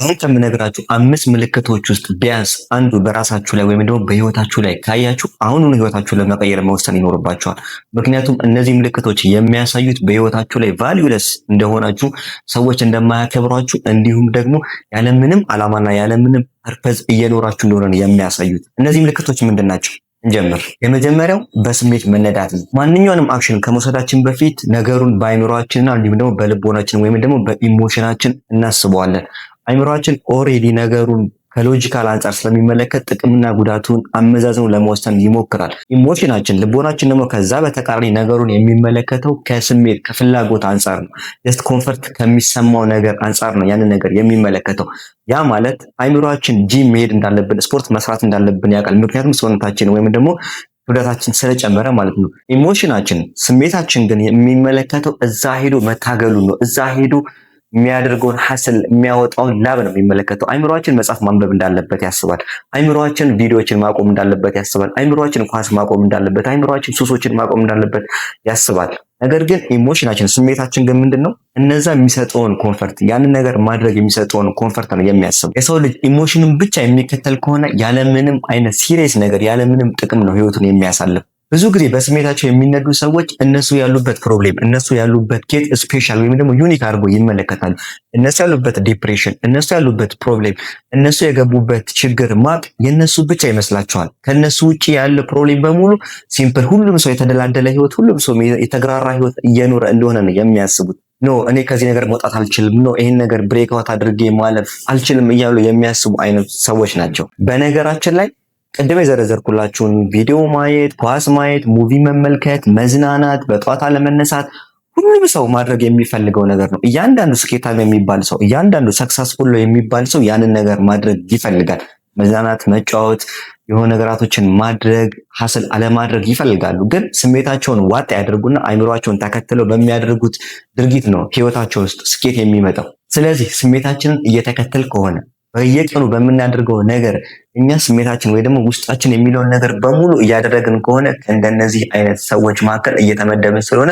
አሁን ከምነግራችሁ አምስት ምልክቶች ውስጥ ቢያንስ አንዱ በራሳችሁ ላይ ወይም ደግሞ በህይወታችሁ ላይ ካያችሁ አሁኑኑ ህይወታችሁን ለመቀየር መወሰን ይኖርባችኋል። ምክንያቱም እነዚህ ምልክቶች የሚያሳዩት በህይወታችሁ ላይ valueless እንደሆናችሁ፣ ሰዎች እንደማያከብሯችሁ፣ እንዲሁም ደግሞ ያለምንም ዓላማና ያለምንም purpose እየኖራችሁ እንደሆነ ነው የሚያሳዩት። እነዚህ ምልክቶች ምንድን ናቸው? እንጀምር። የመጀመሪያው በስሜት መነዳት ነው። ማንኛውንም action ከመውሰዳችን በፊት ነገሩን በአይምሯችንና እንዲሁም ደግሞ በልቦናችን ወይም ደግሞ በ emotion ኣችን እናስበዋለን። አይምሯችን already ነገሩን ከ logical አንጻር ስለሚመለከት ጥቅምና ጉዳቱን አመዛዝኖ ለመወሰን ይሞክራል። emotion ኣችን፣ ልቦናችን ደግሞ ከዛ በተቃራኒ ነገሩን የሚመለከተው ከስሜት ከፍላጎት አንጻር ነው። Just comfort ከሚሰማው ነገር አንጻር ነው ያንን ነገር የሚመለከተው። ያ ማለት አይምሯችን ጂም መሄድ እንዳለብን፣ ስፖርት መስራት እንዳለብን ያውቃል። ምክንያቱም ሰውነታችን ወይም ደግሞ ክብደታችን ስለጨመረ ማለት ነው። Emotion ኣችን፣ ስሜታችን ግን የሚመለከተው እዛ ሄዶ መታገሉን ነው። እዛ ሄዶ የሚያደርገውን hustle፣ የሚያወጣውን ላብ ነው የሚመለከተው። አይምሯችን መጽሐፍ ማንበብ እንዳለበት ያስባል። አይምሯችን ቪዲዮዎችን ማቆም እንዳለበት ያስባል። አይምሯችን ኳስ ማቆም እንዳለበት፣ አይምሯችን ሱሶችን ማቆም እንዳለበት ያስባል። ነገር ግን emotion ኣችን፣ ስሜታችን ግን ምንድን ነው? እነዛ የሚሰጠውን comfort፣ ያንን ነገር ማድረግ የሚሰጠውን comfort ነው የሚያስበው። የሰው ልጅ emotion ን ብቻ የሚከተል ከሆነ ያለምንም አይነት serious ነገር፣ ያለምንም ጥቅም ነው ህይወቱን የሚያሳልፍ። ብዙ ጊዜ በስሜታቸው የሚነዱ ሰዎች እነሱ ያሉበት problem፣ እነሱ ያሉበት case special ወይም ደግሞ unique አድርጎ ይመለከታሉ። እነሱ ያሉበት depression፣ እነሱ ያሉበት problem፣ እነሱ የገቡበት ችግር ማቅ የእነሱ ብቻ ይመስላቸዋል። ከእነሱ ውጭ ያለ problem በሙሉ simple፣ ሁሉም ሰው የተደላደለ ህይወት፣ ሁሉም ሰው የተግራራ ህይወት እየኖረ እንደሆነ ነው የሚያስቡት። No፣ እኔ ከዚህ ነገር መውጣት አልችልም፣ no፣ ይህን ነገር break out አድርጌ ማለፍ አልችልም እያሉ የሚያስቡ አይነት ሰዎች ናቸው። በነገራችን ላይ ቅድም የዘረዘርኩላችሁን ቪዲዮ ማየት፣ ኳስ ማየት፣ movie መመልከት፣ መዝናናት፣ በጠዋት አለመነሳት ሁሉም ሰው ማድረግ የሚፈልገው ነገር ነው። እያንዳንዱ ስኬታማ የሚባል ሰው፣ እያንዳንዱ successful የሚባል ሰው ያንን ነገር ማድረግ ይፈልጋል። መዝናናት፣ መጫወት፣ የሆነ ነገራቶችን ማድረግ፣ hustle አለማድረግ ይፈልጋሉ። ግን ስሜታቸውን ዋጥ ያደርጉና አይምሯቸውን ተከትለው በሚያደርጉት ድርጊት ነው ህይወታቸው ውስጥ ስኬት የሚመጣው። ስለዚህ ስሜታችንን እየተከተል ከሆነ፣ በየቀኑ በምናደርገው ነገር እኛ ስሜታችን ወይ ደግሞ ውስጣችን የሚለውን ነገር በሙሉ እያደረግን ከሆነ ከእንደነዚህ አይነት ሰዎች መካከል እየተመደብን ስለሆነ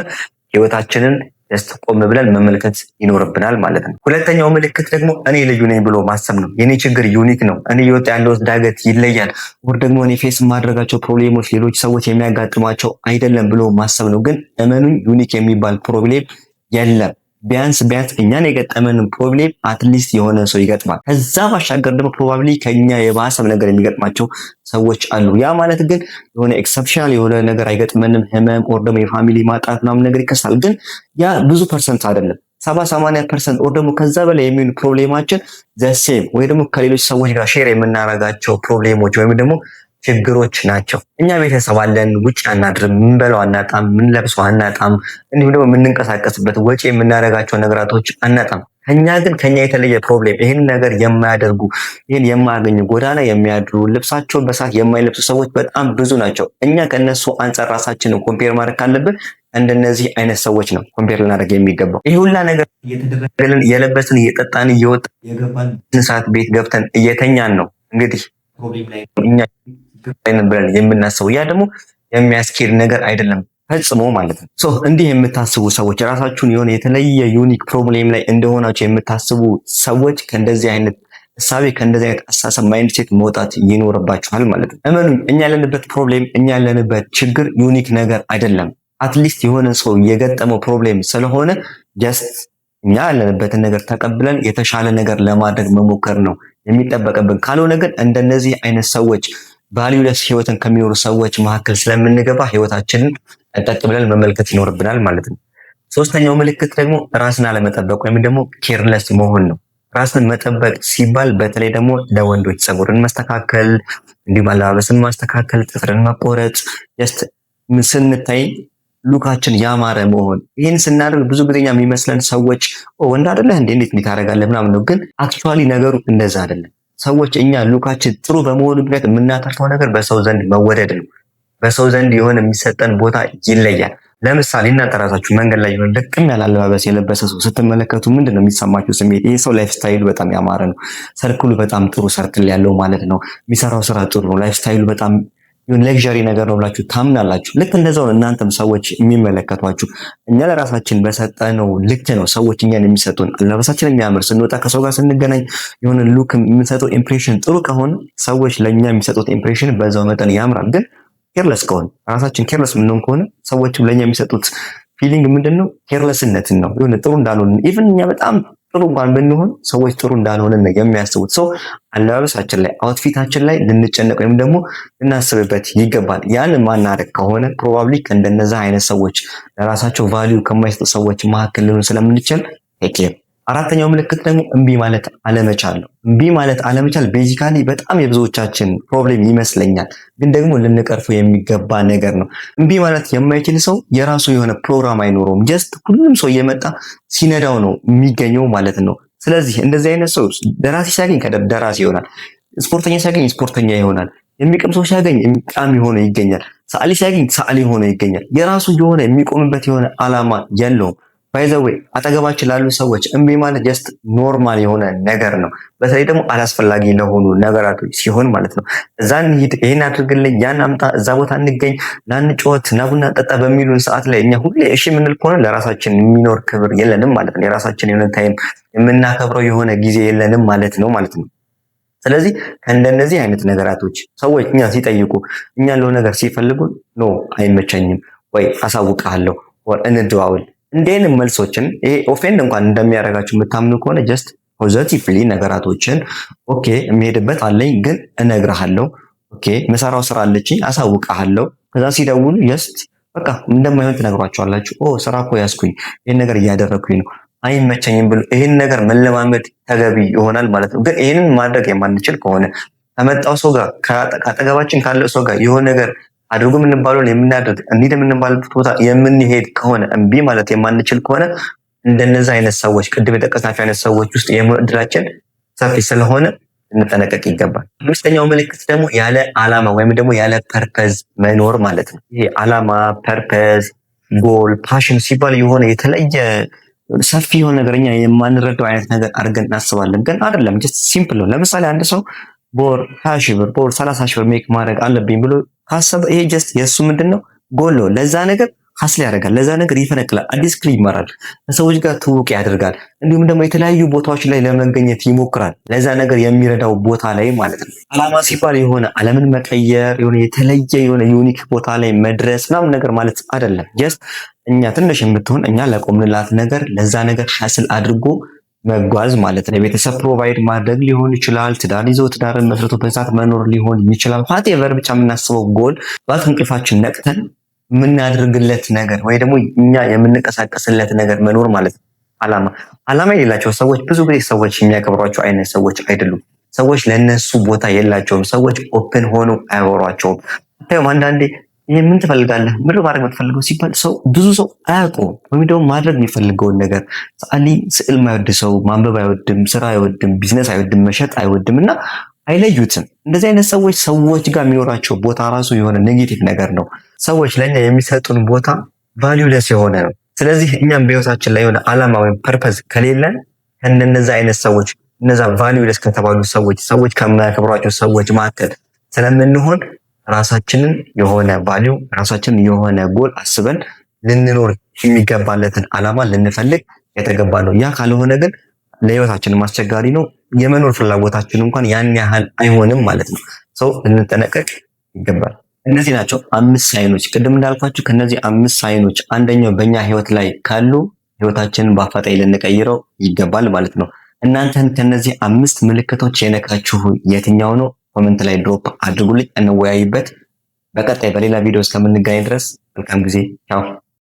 ህይወታችንን just ቆም ብለን መመልከት ይኖርብናል ማለት ነው። ሁለተኛው ምልክት ደግሞ እኔ ልዩ ነኝ ብሎ ማሰብ ነው። የኔ ችግር unique ነው፣ እኔ እየወጣ ያለሁት ዳገት ይለያል፣ ወይ ደግሞ እኔ face የማደርጋቸው problem ኦች ሌሎች ሰዎች የሚያጋጥሟቸው አይደለም ብሎ ማሰብ ነው። ግን እመኑኝ፣ unique የሚባል problem የለም። ቢያንስ ቢያንስ እኛን የገጠመንን problem at least የሆነ ሰው ይገጥማል። ከዛ ባሻገር ደግሞ probably ከኛ የባሰም ነገር የሚገጥማቸው ሰዎች አሉ። ያ ማለት ግን የሆነ exceptional የሆነ ነገር አይገጥመንም፣ ህመም or ደግሞ የ family ማጣት ምናምን ነገር ይከሰታል። ግን ያ ብዙ percent አይደለም። 70-80% or ደግሞ ከዛ በላይ የሚሆኑ problem ኣችን the same ወይ ደግሞ ከሌሎች ሰዎች ጋር share የምናደርጋቸው problem ኦች ወይም ደግሞ ችግሮች ናቸው። እኛ ቤተሰብ አለን፣ ውጭ አናድርም፣ ምንበላው አናጣም፣ ምንለብሰው አናጣም፣ እንዲሁም ደግሞ የምንንቀሳቀስበት ወጪ የምናደርጋቸው ነገራቶች አናጣም። ከኛ ግን ከኛ የተለየ problem ይህን ነገር የማያደርጉ፣ ይህን የማያገኙ፣ ጎዳና የሚያድሩ፣ ልብሳቸውን በሰዓት የማይለብሱ ሰዎች በጣም ብዙ ናቸው። እኛ ከነሱ አንጻር ራሳችንን compare ማድረግ ካለብን እንደነዚህ አይነት ሰዎች ነው compare ልናደርግ የሚገባው። ይህ ሁላ ነገር እየተደረገልን፣ እየለበስን፣ እየጠጣን፣ እየወጣን የገባን ሰዓት ቤት ገብተን እየተኛን ነው እንግዲህ problem ላይ እኛ ብለን የምናስበው። ያ ደግሞ የሚያስኬድ ነገር አይደለም ፈጽሞ ማለት ነው። So እንዲህ የምታስቡ ሰዎች፣ ራሳችሁን የሆነ የተለየ unique problem ላይ እንደሆናችሁ የምታስቡ ሰዎች ከእንደዚህ አይነት እሳቤ፣ ከእንደዚህ አይነት አስተሳሰብ mindset መውጣት ይኖርባችኋል ማለት ነው። እመኑኝ፣ እኛ ያለንበት problem፣ እኛ ያለንበት ችግር unique ነገር አይደለም። At least የሆነ ሰው የገጠመው problem ስለሆነ just እኛ ያለንበትን ነገር ተቀብለን የተሻለ ነገር ለማድረግ መሞከር ነው የሚጠበቅብን። ካልሆነ ግን እንደነዚህ አይነት ሰዎች፣ valueless ህይወትን ከሚኖሩ ሰዎች መካከል ስለምንገባ ህይወታችንን ጠንቀቅ ብለን መመልከት ይኖርብናል ማለት ነው። ሶስተኛው ምልክት ደግሞ ራስን አለመጠበቅ ወይም ደግሞ careless መሆን ነው። ራስን መጠበቅ ሲባል በተለይ ደግሞ ለወንዶች ፀጉርን መስተካከል፣ እንዲሁም አለባበስን ማስተካከል፣ ጥፍርን መቆረጥ፣ just ስንታይ look ኣችን ያማረ መሆን። ይህን ስናደርግ ብዙ ጊዜ የሚመስለን ሰዎች ወንድ አይደለህ እንዴ፣ እንዴት እንዴት ታደርጋለህ ምናምን ነው። ግን actually ነገሩ እንደዛ አይደለም። ሰዎች እኛ look ኣችን ጥሩ በመሆኑ ምክንያት የምናተርፈው ነገር በሰው ዘንድ መወደድ ነው። በሰው ዘንድ የሆነ የሚሰጠን ቦታ ይለያል። ለምሳሌ እናንተ ራሳችሁ መንገድ ላይ የሆነ ልቅም ያለ አለባበስ የለበሰ ሰው ስትመለከቱ ምንድን ነው የሚሰማችሁ ስሜት? ይህ ሰው lifestyle ኡ በጣም ያማረ ነው። Circle ኡ በጣም ጥሩ circle ያለው ማለት ነው። የሚሰራው ስራ ጥሩ ነው። Lifestyle ኡ በጣም የሆነ luxury ነገር ነው ብላችሁ ታምናላችሁ። ልክ እንደዛው ነው እናንተም ሰዎች የሚመለከቷችሁ። እኛ ለራሳችን በሰጠነው ልክ ነው ሰዎች እኛን የሚሰጡን። አለባበሳችን የሚያምር ስንወጣ፣ ከሰው ጋር ስንገናኝ የሆነ look የምንሰጠው impression ጥሩ ከሆነ ሰዎች ለእኛ የሚሰጡት impression በዛው መጠን ያምራል። ግን careless ከሆነ፣ ራሳችን careless የምንሆን ከሆነ ሰዎችም ለእኛ የሚሰጡት feeling ምንድን ነው? Careless ነትን ነው። የሆነ ጥሩ እንዳልሆን፣ even እኛ በጣም ጥሩ እንኳን ብንሆን ሰዎች ጥሩ እንዳልሆነ ነው የሚያስቡት። So አለባበሳችን ላይ፣ outfit ኣችን ላይ ልንጨነቅ ወይም ደግሞ ልናስብበት ይገባል። ያን ማናደርግ ከሆነ probably ከእንደነዛ አይነት ሰዎች፣ ለራሳቸው value ከማይሰጡ ሰዎች መካከል ልንሆን ስለምንችል take care። አራተኛው ምልክት ደግሞ እምቢ ማለት አለመቻል ነው። እምቢ ማለት አለመቻል basically በጣም የብዙዎቻችን problem ይመስለኛል፣ ግን ደግሞ ልንቀርፈው የሚገባ ነገር ነው። እምቢ ማለት የማይችል ሰው የራሱ የሆነ ፕሮግራም አይኖረውም። Just ሁሉም ሰው እየመጣ ሲነዳው ነው የሚገኘው ማለት ነው። ስለዚህ እንደዚህ አይነት ሰው ደራሲ ሲያገኝ ደራሲ ይሆናል። ስፖርተኛ ሲያገኝ ስፖርተኛ ይሆናል። የሚቅም ሰው ሲያገኝ ቃሚ ሆኖ ይገኛል። ሰዓሊ ሲያገኝ ሰዓሊ ሆኖ ይገኛል። የራሱ የሆነ የሚቆምበት የሆነ ዓላማ የለውም። By the way፣ አጠገባችን ላሉ ሰዎች እምቢ ማለት just normal የሆነ ነገር ነው። በተለይ ደግሞ አላስፈላጊ ለሆኑ ነገራቶች ሲሆን ማለት ነው። እዛ እንሂድ፣ ይሄን አድርግልኝ፣ ያን አምጣ፣ እዛ ቦታ እንገኝ፣ ና እንጫወት፣ ና ቡና ጠጣ በሚሉን ሰዓት ላይ እኛ ሁሌ እሺ የምንል ከሆነ ለራሳችን የሚኖር ክብር የለንም ማለት ነው። የራሳችን የሆነ time የምናከብረው የሆነ ጊዜ የለንም ማለት ነው። ስለዚህ ከእንደነዚህ አይነት ነገራቶች ሰዎች እኛ ሲጠይቁ፣ እኛ ለሆነ ነገር ሲፈልጉ no አይመቸኝም ወይ አሳውቅሃለሁ ወይ እንደዋውል፣ እንዲህ አይነት መልሶችን፣ ይሄ offend እንኳን እንደሚያደርጋችሁ የምታምኑ ከሆነ just positively ነገራቶችን okay የሚሄድበት አለኝ ግን እነግርሃለሁ፣ okay መሰራው ስራ አለችኝ አሳውቅሃለሁ። ከዛ ሲደውሉ just በቃ እንደማይሆን ትነግሯቸዋላችሁ። ኦ ስራ እኮ ያዝኩኝ፣ ይህን ነገር እያደረግኩኝ ነው፣ አይመቸኝም ብሎ ይህን ነገር መለማመድ ተገቢ ይሆናል ማለት ነው። ግን ይህንን ማድረግ የማንችል ከሆነ፣ ከመጣው ሰው ጋር፣ ከአጠገባችን ካለው ሰው ጋር የሆነ ነገር አድርጎ የምንባለውን የምናደርግ፣ እንሂድ የምንባልበት ቦታ የምንሄድ ከሆነ፣ እምቢ ማለት የማንችል ከሆነ እንደነዛ አይነት ሰዎች፣ ቅድም የጠቀስናቸው አይነት ሰዎች ውስጥ የመሆን እድላችን ሰፊ ስለሆነ ልንጠነቀቅ ይገባል። አምስተኛው ምልክት ደግሞ ያለ ዓላማ ወይም ደግሞ ያለ purpose መኖር ማለት ነው። ይሄ ዓላማ፣ purpose፣ goal፣ passion ሲባል የሆነ የተለየ ሰፊ የሆነ ነገር፣ እኛ የማንረዳው አይነት ነገር አድርገን እናስባለን። ግን አይደለም፣ just simple ነው። ለምሳሌ አንድ ሰው በወር 20 ሺህ ብር፣ በወር 30 ሺህ ብር make ማድረግ አለብኝ ብሎ ካሰበ ይሄ just የእሱ ምንድን ነው? ጎል ነው። ለዛ ነገር hustle ያደርጋል። ለዛ ነገር ይፈነቅላል። አዲስ skill ይማራል። ከሰዎች ጋር ትውውቅ ያደርጋል። እንዲሁም ደግሞ የተለያዩ ቦታዎች ላይ ለመገኘት ይሞክራል። ለዛ ነገር የሚረዳው ቦታ ላይ ማለት ነው። ዓላማ ሲባል የሆነ ዓለምን መቀየር፣ የሆነ የተለየ የሆነ unique ቦታ ላይ መድረስ ምናምን ነገር ማለት አይደለም። Just እኛ ትንሽ የምትሆን እኛ ለቆምንላት ነገር ለዛ ነገር hustle አድርጎ መጓዝ ማለት ነው። የቤተሰብ provide ማድረግ ሊሆን ይችላል። ትዳር ይዞ ትዳርን መስርቶ በሰዓት መኖር ሊሆን ይችላል። Whatever ብቻ የምናስበው ጎል፣ ጠዋት እንቅልፋችን ነቅተን የምናደርግለት ነገር ወይ ደግሞ እኛ የምንቀሳቀስለት ነገር መኖር ማለት ነው። ዓላማ የሌላቸው ሰዎች ብዙ ጊዜ ሰዎች የሚያከብሯቸው አይነት ሰዎች አይደሉም። ሰዎች ለነሱ ቦታ የላቸውም። ሰዎች open ሆነው አያወሯቸውም። አንዳንዴ ይህ ምን ትፈልጋለህ፣ ምን ማድረግ የምትፈልገው ሲባል ሰው ብዙ ሰው አያውቀውም። ወይም ደግሞ ማድረግ የሚፈልገውን ነገር፣ ሰዓሊ ስዕል የማይወድ ሰው ማንበብ አይወድም፣ ስራ አይወድም፣ ቢዝነስ አይወድም፣ መሸጥ አይወድም እና አይለዩትም። እንደዚህ አይነት ሰዎች ሰዎች ጋር የሚኖራቸው ቦታ ራሱ የሆነ negative ነገር ነው። ሰዎች ለእኛ የሚሰጡን ቦታ valueless የሆነ ነው። ስለዚህ እኛም በህይወታችን ላይ የሆነ ዓላማ ወይም purpose ከሌለን ከእንደነዛ አይነት ሰዎች፣ እነዛ valueless ከተባሉ ሰዎች፣ ሰዎች ከማያከብሯቸው ሰዎች መካከል ስለምንሆን ራሳችንን የሆነ value፣ ራሳችንን የሆነ ጎል አስበን ልንኖር የሚገባለትን ዓላማ ልንፈልግ የተገባ ነው። ያ ካልሆነ ግን ለህይወታችንም አስቸጋሪ ነው። የመኖር ፍላጎታችን እንኳን ያን ያህል አይሆንም ማለት ነው። So ልንጠነቀቅ ይገባል። እነዚህ ናቸው አምስት sign ኦች። ቅድም እንዳልኳችሁ ከነዚህ አምስት sign ኦች አንደኛው በእኛ ህይወት ላይ ካሉ ህይወታችንን በአፋጣኝ ልንቀይረው ይገባል ማለት ነው። እናንተን ከነዚህ አምስት ምልክቶች የነካችሁ የትኛው ነው? Comment ላይ drop አድርጉልኝ፣ እንወያይበት። በቀጣይ በሌላ ቪዲዮ እስከምንገናኝ ድረስ መልካም ጊዜ። ቻው።